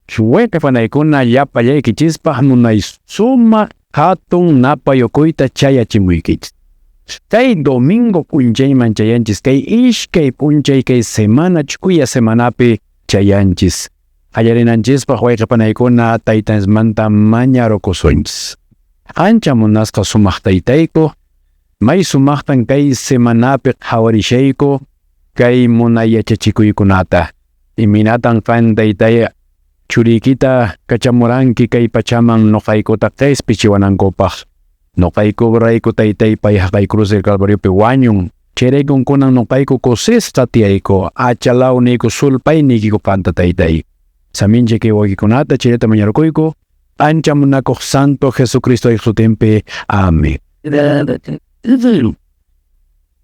Wayqe panaykuna, llapallaykichispaq munay sumaq hatun napayukuyta chayachimuykichis. Kay domingo p'unchayman chayanchis, kay iskay p'unchay kay semana ch'uya semanapi chayanchis. Qallarinanchispaq, wayqe panaykuna, taytanchismanta mañarukusunchis. Ancha munasqa sumaq taytayku, may sumaqtan kay semanapi qhawarishayku kay munay yachachikuykunata. Imaynatan qan, taytay, churiykita kachamuranki kay pachaman noqaykuta qespichiwanankupaq? Noqaykurayku, taytay, pay haqay cruz del Calvariopi wañun. Chayraykun kunan noqayku kusisqa tiyayku, achalaw niyku, sulpay niykiku qanta, taytay. Samincha kay wakikunata chaylata mañarukuyku, ancha munakuq Santo Jesucristo sutinpi. Amén.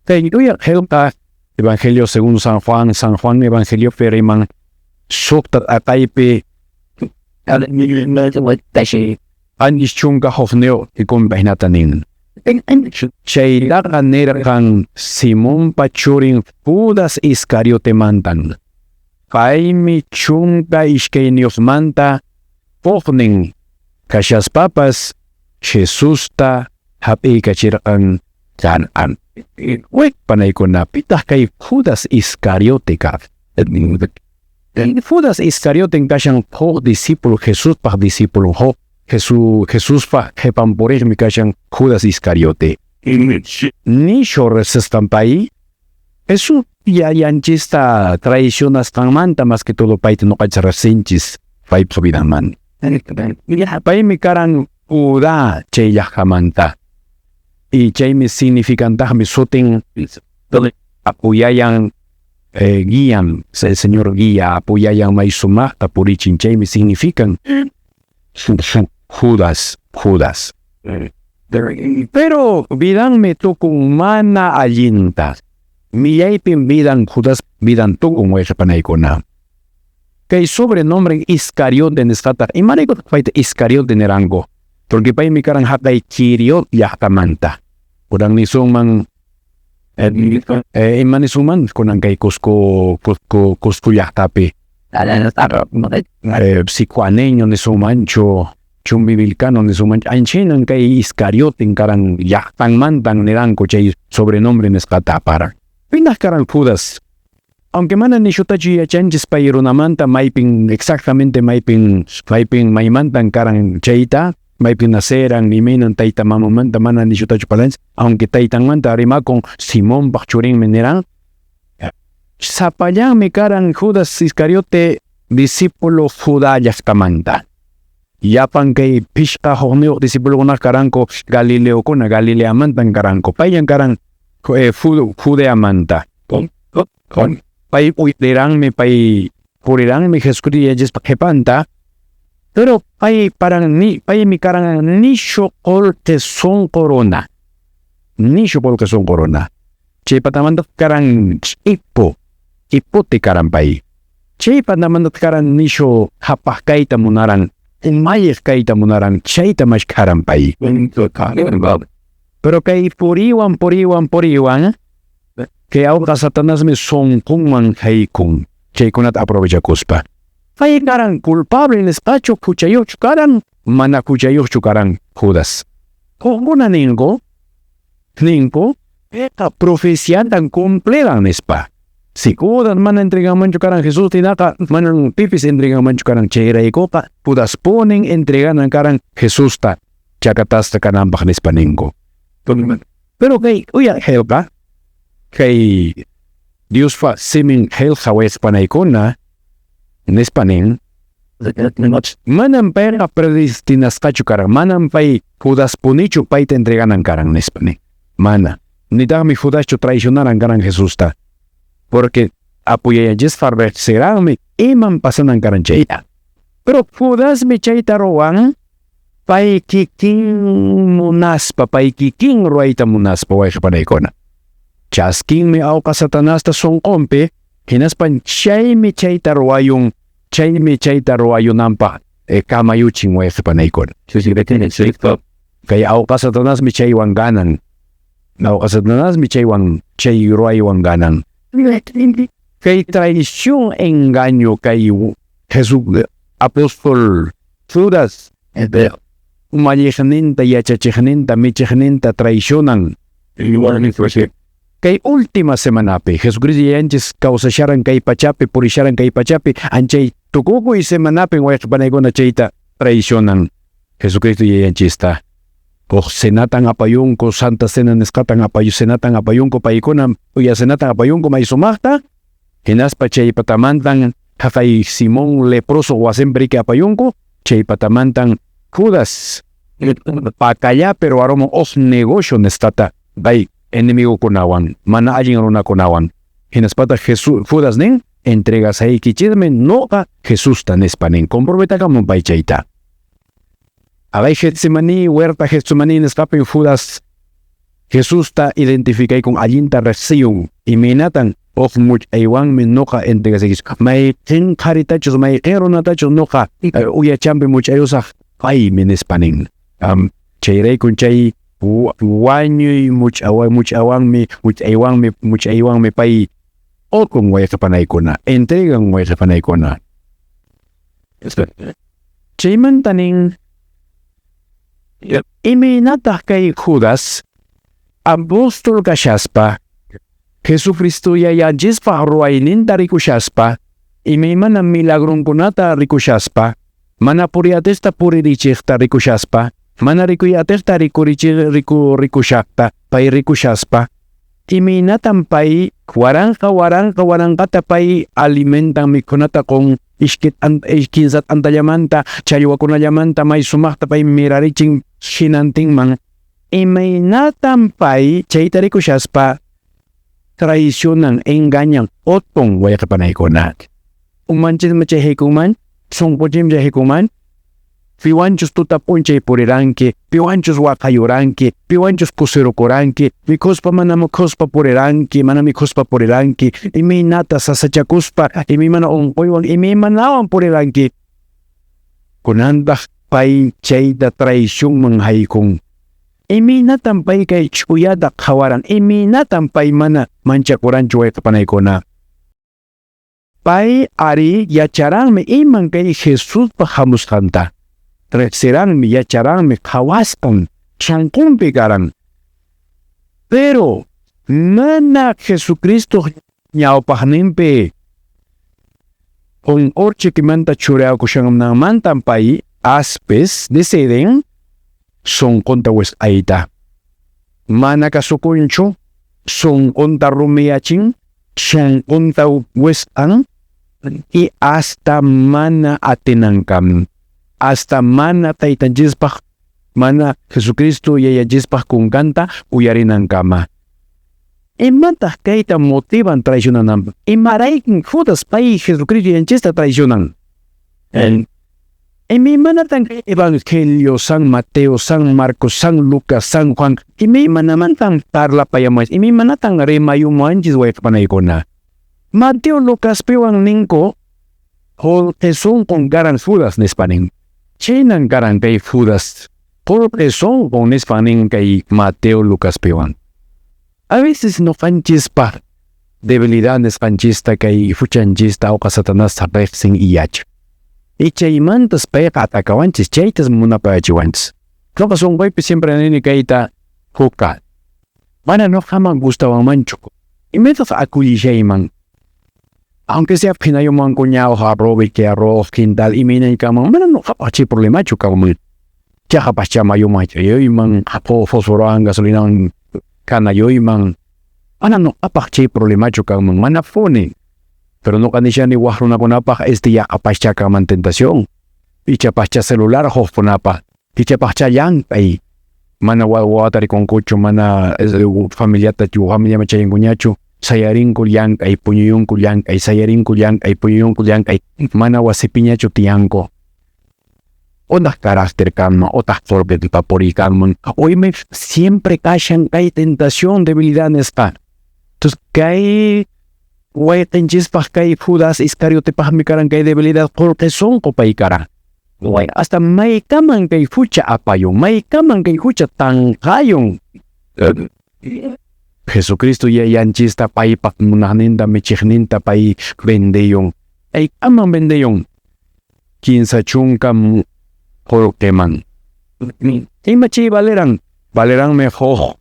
Kay uya qelqa Evangelio según San Juan, San Juan Evangeliopi riman suqta t'aqaypi 71 ikunpa hinata nin. Chaytaqa nirqan Simonpa churin Judas Iscariotemantan. Paymi 12manta huknin kashaspapas Jesusta hap'iykachirqan kan'an. Panaykuna, pitaq kay Judas Iscariote kaq? Judas Iscariote kashan huk discípulo, Jesuspaq discípulo, huk Jesuspaq qhipan puriqmi kashan Judas Iscariote. Nishu riqsisqan pay, Jesús yayanchista traicionasqanmanta más que todo payta noqanchis riqsinchis paypa vidanmanta. Paymi karan Judá chay llaqtamanta. Y chaymi significantaqmi sutin apoyayan guían, el Señor guía, apoyayan may sumaqta purichin, chaymi significan Judas, Judas. Pero vidanmi tukun mana allinta. Millaypin vidan Judas vidan tukun wayqe panaykuna. Kay sobrenombre Iscariote nisqataq, imaraykutaq payta Iscariote niranku? Porque paymi karan haqay Queriot llaqtamanta. Kunan nisunman ima nisunman kunan kay Cusco Cusco Cusco llaqtapi Sicuaneño nisunmanchu, Chumbivilcano nisunmanchu, anchinan kay Iscariote karan llaqtanmantan niranku chay sobrenombre nisqata aparan. Pitaq karan Judas? Aunque mana nishutachu yachanchis pay runamanta maypin exactamente maypin maypin maymantan karan chayta, maypin naceran, imaynan tayta mamamanta mana nishutachu parlanchis, aunque taytanmanta rimakun Simonpaq churinmi niran. Sapallanmi karan Judas Iscariote discípulo Judá llaqtamanta. Llapan kay 51 discípulokunaq karanku Galileokuna, Galileamantan karanku. Payllan karan Judeamanta. Pay uyariranmi, pay puriranmi Jesucristo yachaspa qhipanta, pero pay paran ni paymi karan nishu qullqi sunqu runa. Nishu qullqi sunqu runa. Chay patamanta karan ch'ipu, ch'iputi karan pay. Chay patamanta karan nishu qhapaq kayta munaran, umalliq kayta munaran, chayta mashkharan pay. Pero kay puriwan, puriwan, puriwan, kay awqa Satanasmi sunqunman haykun, chaykunata aprovechakuspa. Pay karan culpable nisqachu, huchayuqchu karan, mana huchayuqchu karan Judas. Hukkuna ninku, ninku, payqa profeciatan cumpliran nispa. Si Judas mana entreganmanchu karan Jesús hinaqa, manan pipis entreganmanchu karan chayraykuqa, Judaspunin entreganan karan Jesusta chakatasqa kananpaq nispa ninku. Pero kay uya qelqa, kay Diospa simin qelqa wayqe nispa nin, manam payqa predestinasqachu karan, manam pay Judaspunichu payta entreganan karan nispa nin. Mana. Nitaqmi Judaschu traicionaran karan Jesusta. Porque apoyayanchisqa riqsiranmi iman pasanan karan chayta. Pero Judasmi chayta ruwan pay kikin munaspa, pay kikin ruwayta munaspa wayqe panaykuna. Chaskinmi awqa Satanasta sunqunpi, hinaspan chaymi chayta ruwayun, chaymi chayta ruwayunanpaq kamayuchin wayqe panaykuna. Kay awqa Satanasmi chaywan ganan. Awqa Satanasmi chaywan chay ruwaywan ganan. Kay traición, engaño, kay Jesús Apóstol Judas umalliqninta, yachachiqninta, michiqninta traicionan. Kay última semanapi, Jesucristo yayanchis kawsasharan kay pachapi, purisharan kay pachapi, anchay tukukuy semanapi wayqipanaykuna chayta traicionan Jesucristo yayanchista. Huk cenatan apayunku, Santa Cena nisqatan apayu, cenatan apayunku, paykuna uya cenatan apayunku may sumaqta, hinaspa chay patamantan haqay Simón leproso wasinpi riki apayunku, chay patamantan Judas pakallapi ruwarumun huk negocio nisqata pay enemigokunawan, mana allin runakunawan. Hinaspataq Jesús Judas nin, entregasaykichismi noqa Jesusta nispa nin, comprometakamun pay chayta. Haqay Getsemaní, huerta Getsemaní nisqapin Judas Jesusta identificaykun allinta riqsiyun, imaynatan huk much'aywanmi noqa entregasaykichis, mayqin qharitachus, mayqin runatachus noqa uyachanpi much'ayusaq paymi nispa nin. Chayraykun chay wañuy much'awanmi, much'aywanmi, much'aywanmi pay otun wayqipanaykuna, entregan wayqipanaykuna. Chaymanta nin, imaynataq kay Judas apóstol kashaspa, Jesucristo yayanchispaq ruwayninta rikushaspa, imaymana milagrunkunata rikushaspa, mana puriyatista puririchiqta rikushaspa, mana rikuyatista rikushaqta pay rikushaspa, imaynatan pay waranqa waranqa waranqata pay alimentan mikhunata qun kinsa t'antallamanta challwakunallamanta may sumaqta pay mirarichin hinantinman, imaynatan pay chayta rikushaspa traicionan, engañan, otun wayqipanaykuna. Umanchismi chay haykunman, sunqunchismi chay haykunman, piwanchus tuta p'unchay puriranki, piwanchus waqayuranki, piwanchus kusirukuranki, mikhuspa mana mikhuspa puriranki, mana mikhuspa puriranki, imaynata sasachakuspa, imaymana unquywan, imaymanawan puriranki. Kunantaq pay chayta traicionman haykun. Imaynatan pay kay ch'uyata qhawaran, imaynatan pay mana manchakuranchu wayqipanaykuna. Pay ari yacharanmi iman kay Jesuspa hamusqanta. Riqsiranmi, yacharanmi, qhawasqan, sunqunpi karan. Pero mana Jesucristo ñawpaqninpi qunqurchikimanta churakushanmantan pay aspis deciden sunqunta wisq'ayta. Mana kasukunchu, sunqunta rumiyachin, sunqunta wisq'an y hasta mana atinankam, hasta mana taytanchispaq, mana Jesucristo yayanchispaq kunkanta uyarinankama. Imataq kayta motivan traicionananpaq? Imaraykin Judas pay Jesucristo yayanchista traicionan? Imaymanatan kay Evangelio, San Mateo, San Marcos, San Lucas, San Juan, imaymanamantan parlapayamuwanchis, imaymanatan rimayumuwanchis wayqipanaykuna. Mateo Lucaspiwan ninku, qullqi sunqun karan Judas nispa nin. Chaynan karan kay Judas, qullqi sunqun nispa nin kay Mateo Lucaspiwan. A veces noqanchispaq debilidad nisqanchista kay huchanchista awqa Satanás riqsin y yachan. Y chaymantas payqa atakawanchis, chaytas munapayachiwanchis. Noqa sunquypi siempre nini kayta hukqa. Mana noqaman gustawanmanchu. Imaytaq akullishayman. Aunque sea phinayuman cuñado, arroz, que arroz, quintal, imaynaykaman, mana noqapaq chay problemachu kanman. Chaqapaschá mayuman chayayman, fósforowan, gasolinawan kanayuyman. Mana noqapaq chay problemachu kanman, manapuni. Pero noqa nishani waq runakunapaq este yaqapaschá kanman tentación. Ichapascha celular hukkunapaq, ichapascha llank'ay. Mana wawata rikunkuchu, mana familiata familiaman chayankuñachu, sayarinku llank'ay, puñuyunku llank'ay, sayarinku llank'ay, puñuyunku llank'ay, mana wasipiñachu tiyanku. Otaq carácter kanman, otaq qullqi puriy kanman, o ima siempre kashan kay tentación, debilidad nisqa. Entonces kay wayqinchispaq kay Judas Iscariotepaqmi karan kay debilidad qullqi sunqu pay karan. Hasta maykaman kay hucha apayun, maykaman kay hucha tanqayun. Jesucristo yayanchista paypaq munaqninta michiqninta pay vendeyun. Aykaman vendeyun. Kinsa chunka qolqeman. Ima chay valeran? Valeranmi huk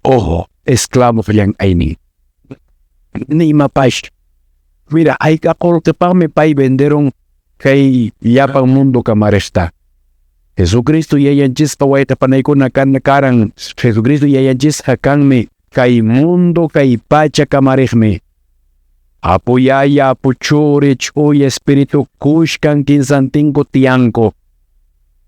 ojo esclavo llank'aynin. Ni imapash. Mira, hayk'a qolqepaqmi pay venderon kay llapan mundo kamariqta. Jesucristo yayanchisqa, wayqa panaykuna, kan karan. Jesucristo yayanchisqa kanmi kay mundo, kay pacha kamariqmi. Apu Yaya, Apu Churi, Ch'uya Espíritu kushkan kinsantinku tiyanku.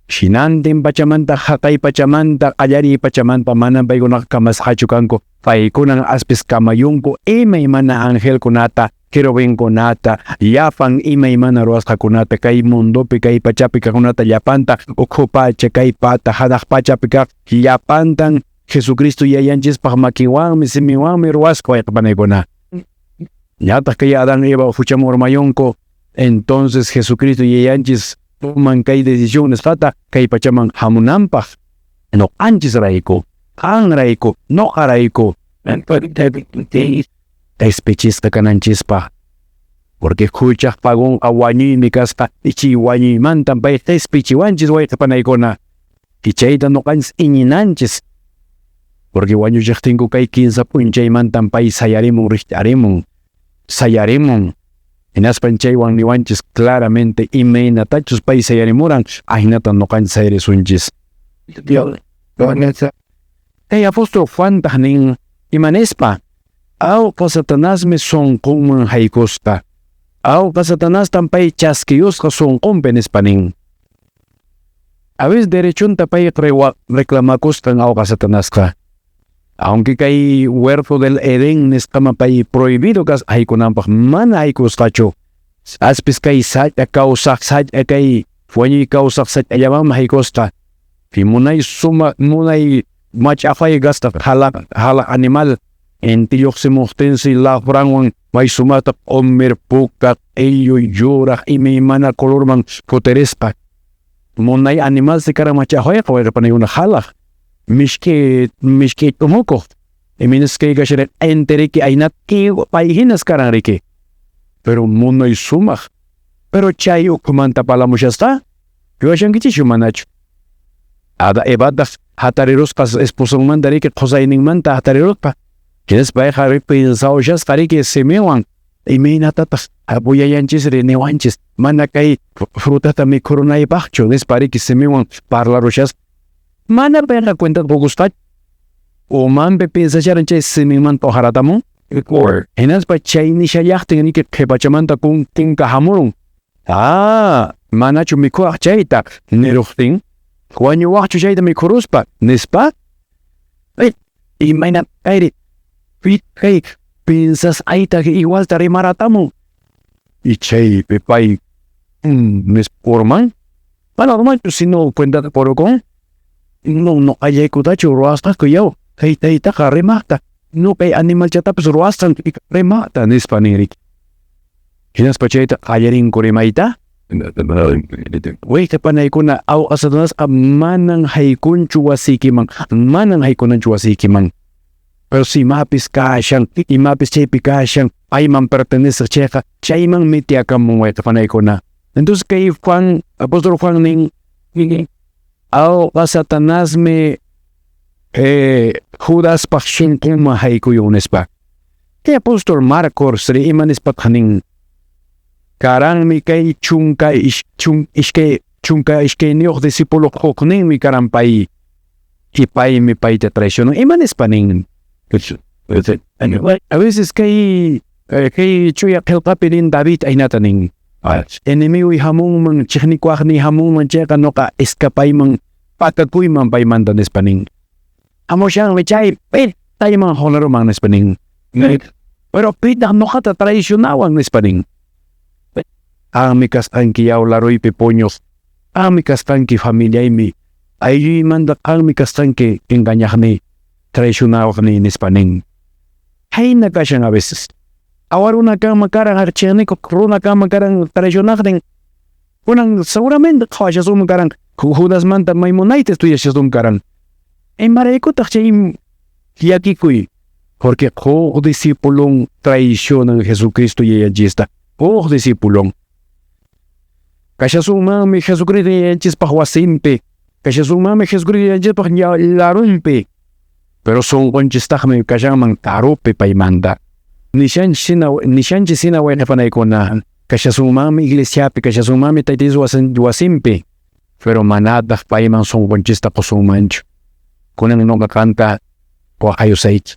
Hinantin pachamanta, haqay pachamanta, qallariy pachamanta manan paykunaqa kamasqachu kanku. Paykunan aspis kamayunku imaymana angelkunata, querubinkunata, llapan imaymana ruwasqakunata, kay mundopi, kay pachapi kaqkunata llapanta, ukhu pacha, kay pata, hanaq pachapi kaq llapantan Jesucristo yayanchispaq makinwanmi, siminwanmi ruwasqa, wayqa panaykuna. Ñataq kay Adán Eva huchaman urmayunku, entonces Jesucristo yayanchis toman kay decisión nisqata kay pachaman hamunanpaq noqanchis rayku, qan rayku, noqa rayku, qespichisqa kananchispaq. Porque huchaq pagonqa wañuymi kasqa, ichay wañuymantan pay qespichiwanchis, wayqa panaykuna. Y chayta noqanchis iñinanchis. Porque wañuchiqtinku kay kinsa p'unchaymantan pay sayarimun, rikch'arimun, sayarimun. Hinaspan chaywan niwanchis claramente imaynatachus pay sayarimuran, ahinatan noqanchis sayarisunchis. Kay apóstol Juantaq nin, imanispa? Awqa Satanasmi sunqunman haykusqa. Awqa Satanastan pay chaskiyusqa sunqunpi nispa nin. A veces derechunta pay reclamakusqan awqa Satanasqa. Aunque kay huerto del Edén nisqama pay prohibido kas haykunanpaq mana haykusqachu. Aspis kay sach'a kawsaq sach'a, kay wañuy kawsaq sach'allamanmi haykusqa. Y munay suma munay mach'aqway kasqa hala hala animal inti lluqsimuqtinsi lafranwan may sumaqta q'umir, puka, q'illu, yuraq imaymana colorman kutirisqa. Munay animalsi karan mach'aqwayqa, wayqa panaykuna, halaq mishk'i mishk'i t'umukuq. Imaynas kay kasharan q'inti riki, aynat pay hinas karan riki. Pero munay sumaq. Pero chay ukhumanta parlamushasqa, yuyashankichischu manachu? Ada Evataq hatarirusqa esposonmanta riki, qusayninmanta hatarirusqa. Hinaspa payqa pensawshasqa riki siminwan, imaynatataq apu yayanchisri niwanchis mana kay frutata mikhurunaypaqchu nispa riki siminwan parlarushasqa. Mana payqa cuentata qukusqachu. Umanpi pensasharan chay siminmanta ujaratamun. Hinaspa chay nishallaqtin riki qhipachamanta kunka hamurun. Ah, manachu mikhuwaq chayta niruqtin, wañuwaqchu chayta mikhuruspa nispa. Imayna kayri kay piensas ayta igualta rimaratamun. Y chaypi pay nispa urman. Mana urmanchu, sino cuentata qurukun. No, no qallaykutachu ruwasqaku yaw kay taytaqa rimaqta. No kay animalchatapas ruwasqan rimaqta nispa nin riki. Hinaspa chayta qallarinku rimayta. Wayqa panaykuna, awqa Satanasqa manan haykunchu wasiykiman, manan haykunanchu wasiykiman. Pero si imapis kashan, imapis chaypi kashan, payman perteneceq chayqa, chayman metiakamun, wayqa panaykuna. Entonces kay Juan, apóstol Juan nin, awqa Satanasmi Judaspaq sunqunman haykuyun nispa. Kay apóstol Marcos ri ima nispataq nin? Karanmi kay chunka chun iskay 12 discípulo hukninmi karan pay. Y paymi payta traicionó. Ima nispa nin? A veces kay chuya qillqapi nin David aynata nin. Enemigo hamunman, chiqnikuaqni hamunman chayqa noqa escapayman, pakakuyman paymanta nispa nin. Hamushanmi chay pitayman hunaruman nispa nin. Pero pitaq noqata traicionawan nispa nin. Qanmi kasqanki yaw laruypi puñuq. Qanmi kasqanki familiaymi. Aylluymanta qanmi kasqanki engañaqni, traicionawaqni nispa nin. Hayna kashan a veces. Awa runa kanman karan archiqnikuq runa kanman karan traicionaqnin. Kunan seguramente qhawashasunman karan Judasmanta may munayta estudiashasunman karan. Imaraykutaq chay llakikuy? Porque huk discípulon traicionan Jesucristo yayanchista. Huk discípulon. Kashasunmanmi Jesucristo Yayanchispaq wasinpi, kashasunmanmi Jesucristo Yayanchispaq larunpi, pero sunqunchistaqmi kashanman karupi paymanta. Nishanchis hina wayqe panaykuna, kashasunmanmi iglesiapi, kashasunmanmi Tayta Dios wasinpi, pero manataq payman sunqunchista qusunmanchu. Kunan nuqa qanta waqayusayki.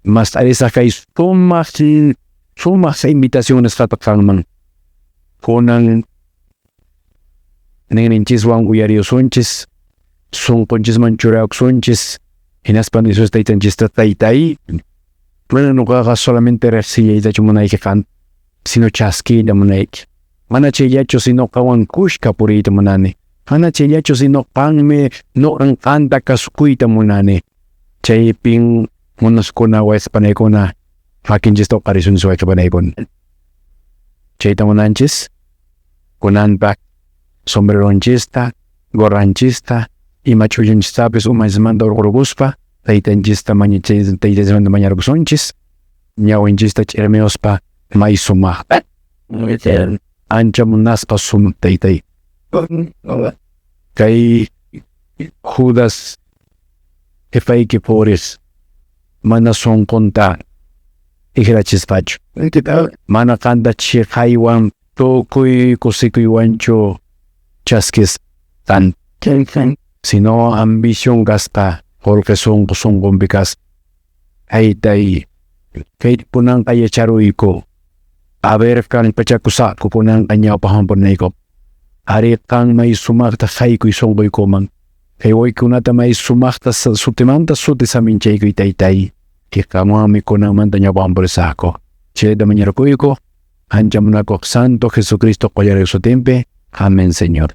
Mast'arisaq kay sumaq sumaq invitación nisqata qanman. Kunan ninrinchiswan uyariyusunchis, sunqunchisman churakusunchis, hinaspa nisus taytanchista taytay, mana nuqaqa solamente riqsiyaytachu munayki qan, sino chaskiyta munayki. Mana chayllachu sino qanwan kushka puriyta munani. Mana chayllachu sino qanmi nuqan qanta kasukuyta munani. Chaypin munaskuna wayqe makinchista uqarisunchis wayqe panaykuna. Chayta munanchis kunanpa sombreronchista, gorranchista, ima ch'ullunchistapis umanchismanta urqurquspa taytanchista taytanchismanta mañarkusunchis, ñawinchista ch'irmiyuspa may sumaqta. Ancha munasqa sumaq taytay. Kay Judas qhipayki puriq mana sunqunta t'ikrachispachu. Mana qanta chiqaywan tukuy kusikuywanchu chaskisqan. Sino ambición kasqa qullqi sunqu sunqunpi kasqa. Taytay, kay kunanqa yacharuyku. A ver kallpachakusaqku kunanqa ñawpaqman punayku. Ari qan may sumaqta haykuy sunquykuman. Kay waykunata may sumaqta sutimanta suti saminchaykuy taytay. Qanwanmi kunanmanta ñawpaqman purisaqku. Chayta mañarkuyku. Ancha munakuq Santo Jesucristo qollariq sutinpi. Amén, Señor.